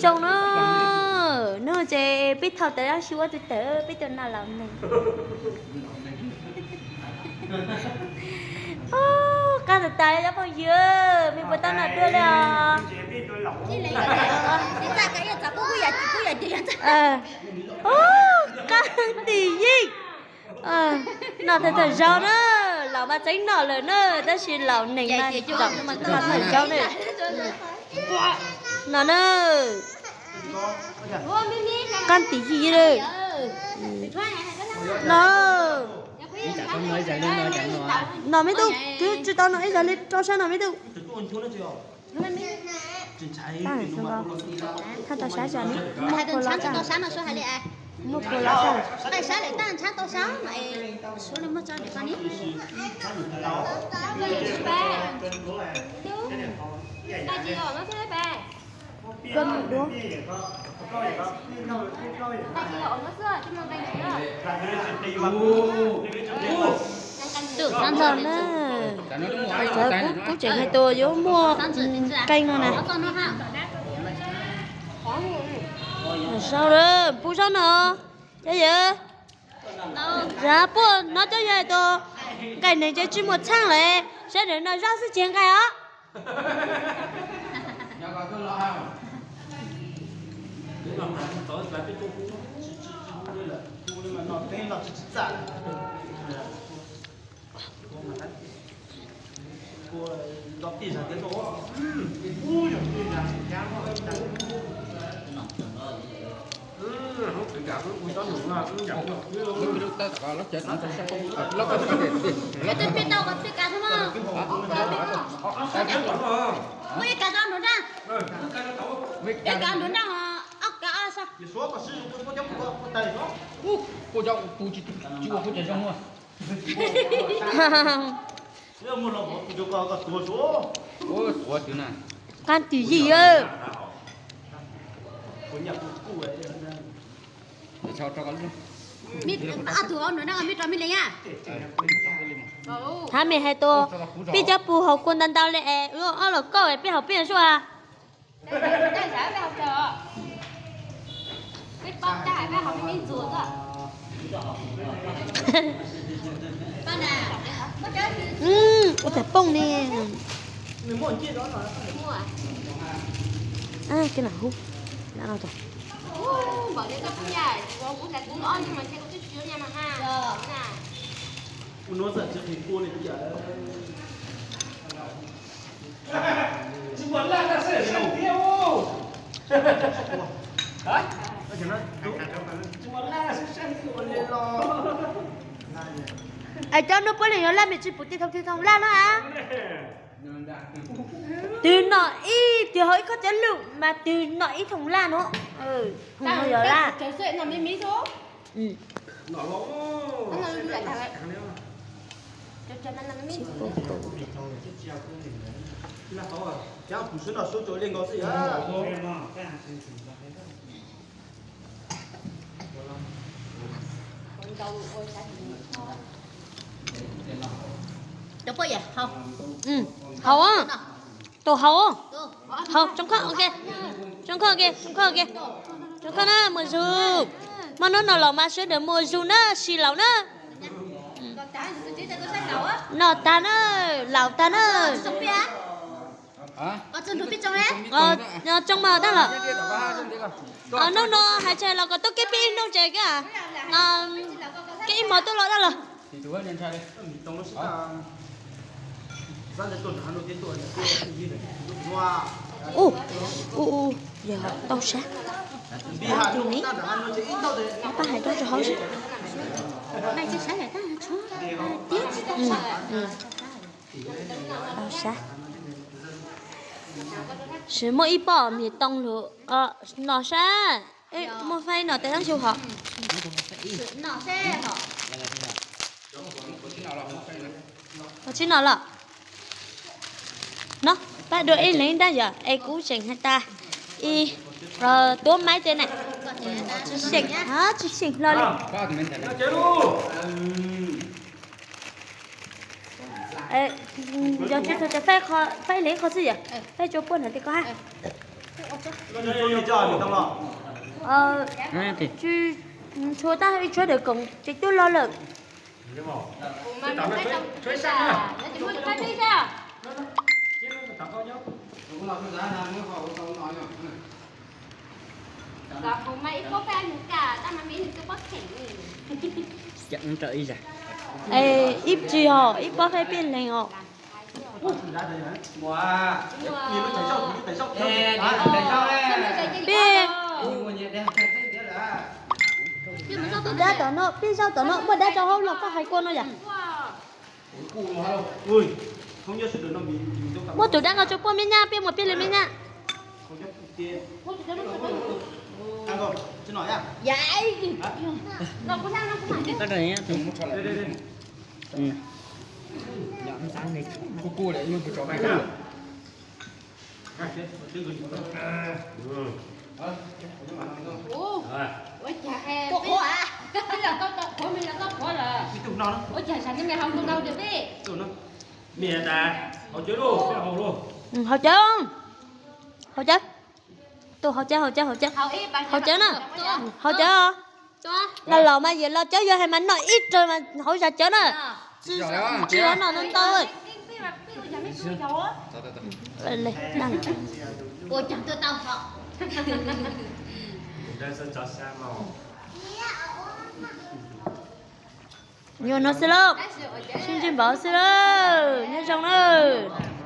Zoo no, no ces peb thaum tawm dab tsi ua tus tawm peb tus no laus neeg. Qab tas tas cov phooj ywg, mej puas tau noj dua li os? Qab tim yim. Noj thawj thawj zaug na, laus mas txeeb noj lawm na, tab sis laus neeg mas txeeb thawj zaug na. No na, qab tim yim. No, no meb tub, twb tsis tau noj ib zaug li rau sab no meb tub. Thaj tau sab, muaj pua los, muaj pua los. Koj mus dua. Tus no na, kuv tseem hais tias yuav muaj nqaij no na. Sau lawm pub zaub no, cov yawg. Zam puaj no cov yawg hais tias nqaij neeg ces tsis muaj txheej lawm, sawv daws noj zaub xwb tsis nqaij os. Peb tau peb kav no, muaj ib kav rau nraum nraj, peb kav nraum nraj, ob kav ob sab. Qab tim yim. Thab mej hais tias peb cov pus haus kua ntau ntau li es wb ob los kauj es peb haus peb zuaj. Ua tag pooj ne. Koj lam hu. Es cov no puav leej yog laj, mej tsis pum tig thoo tig thoo laj no a. Twg noj ib, twg haus ib khob cov lwj mas twg noj ib thoo laj no. Yog laj. Haus, tus haus, haus, tsoo khob, tsoo khob, tsoo khob na, muaj zug. Muaj hnub no los mas sawv daws muaj zug na, si laus na. Noj tag na, laus tag na. Tsoo mas tag los. Hnub no hais tseg los kom tuaj kev peb ib hnub tsev, kev ib hmos tuaj los tag los. Ua, ua, ua, yog tau sab. Pab hais rau tso hauv xwb. Tau sab. Sis muaj ib pob miv tooj lug no sab. Muaj faib no tes tab su hos. Tsis no los? No, pab dua ib leeg dab yom, es kuv tseem hais tas, ib, tuav maiv tes na. Tsis xyeem, tsis xyeem hlo li. Yog tsis tau ces faib leeg qho xwb yom, faib tso puab ntawm tej ko ha. Tsis ntshua tab ib tshuab dawm koom tseem twb los lawm. Ib tsi os, ib pob peb peb leeg os. Peb dab tom no, peb zaub tom no muaj dab rau hauv los koj hais kua no yom. Muab tus dab no rau puab me nyab, peb muaj peb leeg me nyab. Haus cawv, haus cawv, tus haus cawv, haus cawv, haus cawv, haus cawv na. Los los mas yawm los cawv yuav hais mas noj ib raws mas hauv zas cawv na. Tsis noj ntau ntau. Yuav no xwb lauj, sib ntsib npaum xwb lauj, nyob zoo nawb.